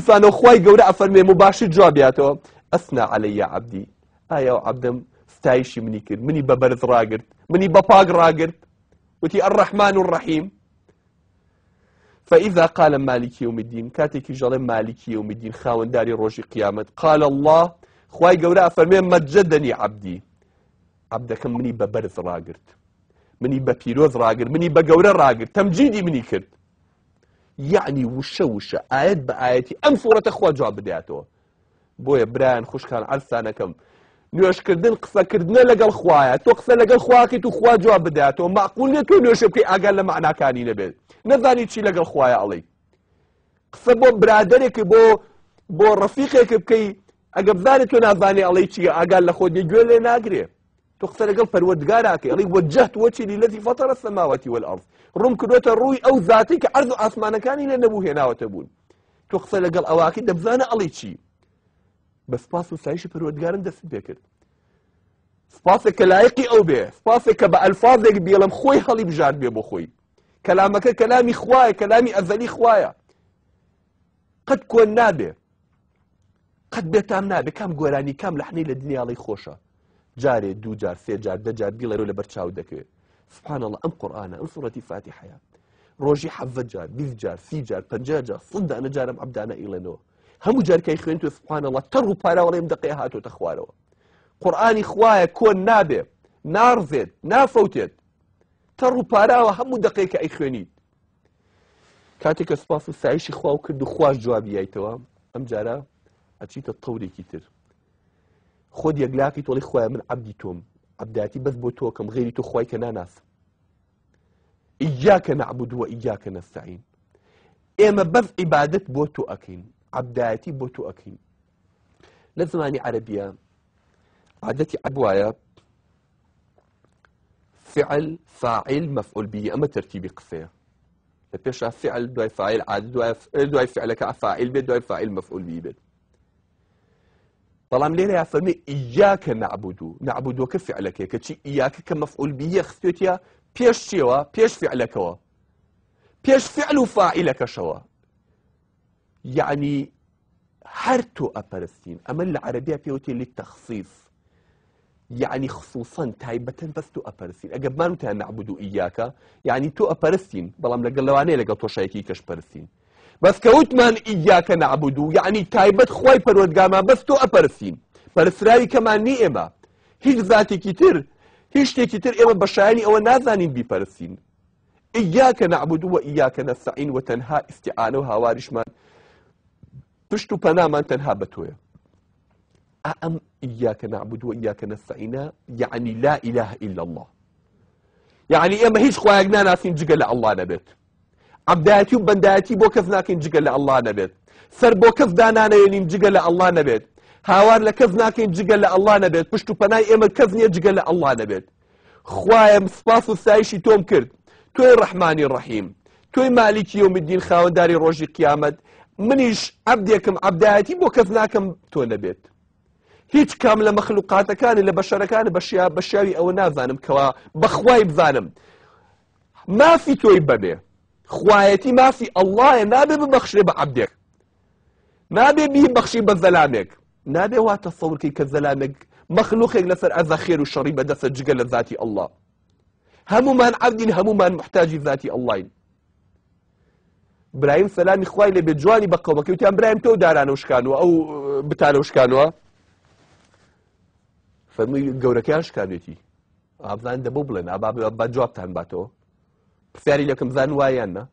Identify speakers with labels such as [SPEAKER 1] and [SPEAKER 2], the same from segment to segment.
[SPEAKER 1] دیسانەوە خوای گەورە ئەفەرمێ مباشر جوابیاتەوە ئەسنا عەلەیە عەبدی، ئایا ئەو عەبدەم ستایشی منی کرد، منی بە بەرز ڕاگرت، منی بە پاک ڕاگرت، وتی الرحمن الرحیم. فإذا قال مالك يوم الدين، کاتێکیش دەڵێ مالکی یوم الدین، خاوەنداری ڕۆژی قیامەت، قال الله، خوای گەورە ئەفەرمێ مەجدنی عەبدی، عەبدەکەم منی بە بەرز ڕاگرت، منی بە پیرۆز ڕاگرت، منی بە گەورە ڕاگرت، تەمجیدی منی کرد. یعنی وشە وشە ئایەت بە ئایەتی ئەم سوڕەتە خوا جواب بداتەوە. بۆیە برایان خوشکان عەرزتانەکەم نوێژکردن قسەکردنە لەگەڵ خوایە، تۆ قسە لەگەڵ خواکەیت و خوا جواب بداتەوە. معقول نییە تۆ نوێژێ بکەی ئاگات لە مەعناکانی نەبێت، نەزانی چی لەگەڵ خوایە ئەڵێی. قسە بۆ برادەرێک بۆ ڕەفیقێک بکەی ئەگە بزانێت تۆ نازانی ئەڵێی چییە، ئاگات لە خۆت نییە، گوێ لێ ناگرێ. تۆ قسە لەگەڵ پەروەردگاراکەی ئەڵێی وجهت وجهی للذی فطر السماوات والارض، ڕووم کردووەتە ڕووی ئەو ذاتەی کە عەرز و ئاسمانەکانی لێ نەبوو هێناوەتە بوون. تۆ قسە لەگەڵ ئەواکەی دەبزانە ئەڵێی چی. بە سپاس و سایشی پەروەردگارم دەستم پێکرد، سپاسێک کە لایقی ئەو بێ، سپاسێک کە بە ئەلفازێک بێڵم خۆی هەڵی بژارد بێ بۆ خۆی. کەلامەکە کەلامی خوایە، کەلامی ئەزەلی خوایە، قەت کۆن نابێ، قەت بێتام نابێ. کام گۆرانی کام لەحنەی لە دنیاڵی خۆشە، جارێ دوو جار سێ جار دە جار بیڵێرەوە لەبەر چاو دەکەوێت. سبحان الله، ئەم قورئانە ئەم سوڕەتی فاتیحەیە ڕۆژی 17 جار 20 جار 30 جار 50 جار 100 دانە جارم عەبدانە ئیڵێنەوە. هەموو جارکەی خوێن تۆ سبحان الله تەڕ و پاراوەڵێم دەقەیە هاتۆتە خوارەوە. قورئانی خوایە کۆن نابێ، ناڕزێت، نافەوتێت، تەڕ و پاراوە هەموو دەقەیە کە ئەیخوێنیت. کاتێک کە سوپاس و سایشی خوا و کرد و خواش جوابی یایتەوە، ئەم جارە ئەچیتە تەورێکی تر، خۆت یەکلاکی تۆڵی خوایە من عەبدی تۆم، عەبدایەتی بەس بۆ تۆکەم، غەیری تۆ خوای کە ناناسم. ئیاکە نەعبود و ئیاکە نەستەعین، ئێمە بەس عیبادەت بۆ تۆ ئەکەین، عەبدایەتی بۆ تۆ ئەکەین. لە زمانی عەرەبیە عادەتی عەرەب وایە فعل فاعل مفعول به، ئەمە تەرتیبی قسەیە. لە پێشا فعل دوای فاعل عاد دوای فعلەکە فاعل بێت، دوای فاعل مفعول به بێت. بەڵام لێرە یا فەرمی ئیاکە نەعبودو، نەعبودوەکە فعلەکەیە، کەچی ئیاکە کە مەفعول بیە خستێتیە پێش چیەوە؟ پێش فعلەکەوە، پێش فعل و فاعلەکەشەوە. یعنی هەر تۆ ئەپەرستین. ئەمە لە عەرەبیا پێوتێ للتەخصیص، یعنی خصوصا تایبەتەن بەس تۆ ئەپەرستین. ئەگەر بمان وتیان نەعبودو ئیاکە یعنی تۆ ئەپەرستین، بەڵام لەگەڵ لەوانەیە لەگەڵ تۆشایەکی کەش پەرستین. بەس کە وتمان ئیاکە نەعبودو یعنی تایبەت خوای پەروەردگارمان بەس تۆ ئەپەرستین، پەرستراوی کەمان نی ئێمە، هیچ ذاتێکی تر هیچ شتێکی تر ئێمە بە شایانی ئەوە نازانین بیپەرستین. ئیاکە نەعبود و ئیاکە نەستەعین و تەنها ئیستیعانە و هاواریشمان پشت و پەنامان تەنها بە تۆیە. ئەم ئیاکە نەعبود و ئیاکە نەستەعینە یعنی لا ئیلاه ئیلا الله، یعنی ئێمە هیچ خوایەک ناناسین جگە لە ئەڵڵا نەبێت، عەبدایەتی و بەندایەتی بۆ کەس ناکەین جگە لە ئەڵڵا نەبێت، سەر بۆ کەس دانانەوێنین جگە لە ئەڵڵا نەبێت، هاوار لە کەس ناکەین جگە لە ئەڵڵا نەبێت، پشت و پەنای ئێمە کەس نییە جگە لە ئەڵڵا نەبێت. خوایە سپاس و ستایشی تۆم کرد، تۆی ڕەحمانی ڕەحیم، تۆی مالیکی یوم الدین، خاوەنداری ڕۆژی قیامەت، منیش عەبدێکم عەبدایەتی بۆ کەس ناکەم تۆ نەبێت. هیچ کام لە مەخلوقاتەکانی لە بەشەرەکانی بە شیاوی ئەوە نازانم کەوا بەخوای بزانم مافی تۆی بەبێ. خوایەتی مافی ئەڵڵایە، نابێ ببەخشرێ بە عەبدێک، نابێ بیبەخشی بە زەلامێک، نابێ وا تەسەورکەی کە زەلامێک مەخلوقێک لەسەر ئەرزا خێر و شەڕی بەدەستە جگە لە ذاتی ئەڵڵا. هەمومان عەبدین، هەمومان محتاجی ذاتی ئەڵڵاین. برایم سەلامی خوای لێ بێ جوانی بە قەومەکەی وتیان برایم تۆ دارانە و شکانوە، ئەو بتانە و شکانوە. فەرمووی گەورەکەیان شکانوێتی. ئابزان دەبوو بڵێن ئابا با جوابتان باتەوە. پرسیاری لەکەم زان وایان نا؟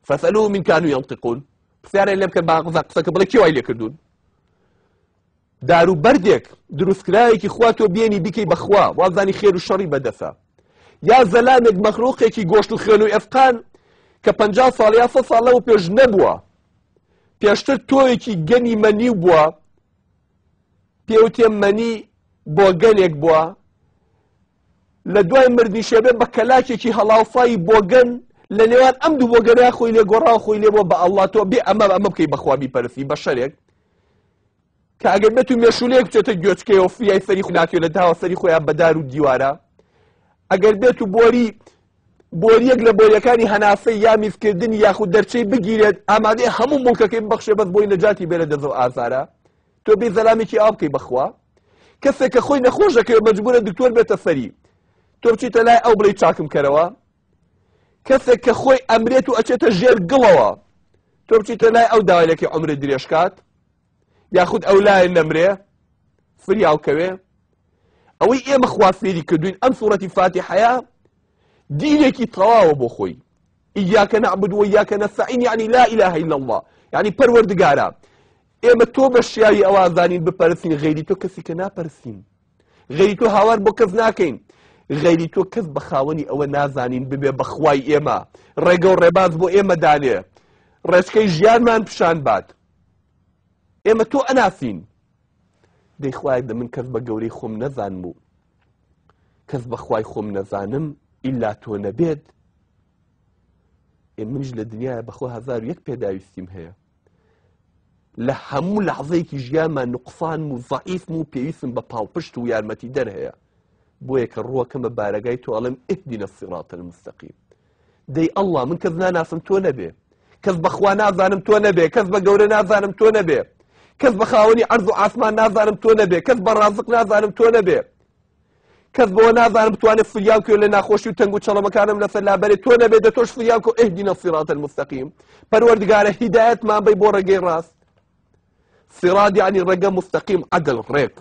[SPEAKER 1] فەسەلوهم من کانوا ینطقون، پرسیاریان لێ بکەن با قسەکە بڵێ کێ وای لێ کردوون. دار و بەردێک دروستکراوێکی خوا تۆ بێنی بیکەی بەخوا وازانی خێر و شەڕی بەدەسە، یا زەلامێک مەخلوقێکی گۆشت و خوێن و ئێسقان کە 50 ساڵ یا 100 ساڵ لەوە پێش نەبووە، پێشتر تۆیەکی گەنی مەنی بووە، پێوتێ مەنی بۆ گەنێک بووە، لە دوای مردنیشێ بێ بە کەلاکێکی هەڵاوسایی بۆگەن لە نێوان ئەم دوو بۆگەنەیە خۆی لێ گۆڕاوە، خۆی لێ بووە بە ئەڵڵا. تۆ بێ ئەمە ئەمە بکەی بەخوا بیپەرستی بە شەرێک کە ئەگەر بێت و مێشولەیەک بچێتە گوێچکەیەوە فریای سەری خۆی ناکەوێت لە داوە سەری خۆیان بە دار و دیوارە، ئەگەر بێت و بۆری بۆریەک لە بۆریەکانی هەناسەی یا میزکردنی یاخود دەرچەی بگیرێت ئامادەیە هەموو موڵکەکەی ببەخشێ بەس بۆی نەجاتی بێ لە دەزە و ئازارە. تۆ بێ زەلامێکی ئاو بکەی بەخوا کەسێک کە خۆی نەخۆش دەکەوێت مەجبورە دکتۆر بێتە سەری تۆ بچیتە لای ئەو بڵێی چاکم کەرەوە. کەسێک کە خۆی ئەمرێت و ئەچێتە ژێر گڵەوە تۆ بچیتە لای ئەو داوای لەکەی عومرت درێژ کات یاخود ئەو لایە نەمرێ فریاو کەوێ. ئەوەی ئێمە خوا فێری کردوین ئەم سوڕەتی فاتیحەیە دینێکی تەواوە بۆ خۆی. ئیاکە نەعبد و ئیاکە نەستەعین یعنی لا ئیلاهە ئیلا اللە، یعنی پەروەردگارە ئێمە تۆ بە شیاوی ئەوە زانین بپەرستین، غەیری تۆ کەسی کە ناپەرستین، غەیری تۆ هاوار بۆ کەس ناکەین، غەیری تۆ کەس بە خاوەنی ئەوە نازانین ببێ بە خوای ئێمە، ڕێگە و ڕێباز بۆ ئێمە دانێ، ڕێچکەی ژیانمان پیشان بات. ئێمە تۆ ئەناسین. دەی خوایە دە من کەس بە گەورەی خۆم نەزانم و کەس بە خوای خۆم نەزانم ئیلا تۆ نەبێت، ئێ منیش لە دنیاە بەخۆ 1001 پێداویستیم هەیە. لە هەموو لەحظەیەکی ژیانمان نوقسانم و زەعیفم و پێویستم بە پاڵپشت و یارمەتیدەر هەیە. بۆیە کە ڕووەکەمە بارەگای تۆ ئەڵێم اهدنا الصراط المستقیم. دەی ئەڵڵا من کەس ناناسم تۆ نەبێ، کەس بە خوا نازانم تۆ نەبێ، کەس بە گەورە نازانم تۆ نەبێ، کەس بە خاوەنی عەرز و ئاسمان نازانم تۆ نەبێ، کەس بە ڕازق نازانم تۆ نەبێ، کەس بەوە نازانم بتوانێت فریام کوێ لە ناخۆشی و تەنگ و چەڵەمەکانم لەسەر لابەرێ تۆ نەبێ، دە تۆش فریام کە اهدنا الصراط المستقیم. پەروەردگارە هیدایەتمان بەی بۆ ڕێگەی ڕاست. صراط یعنی ڕێگە، مستقیم عەدل ڕێک.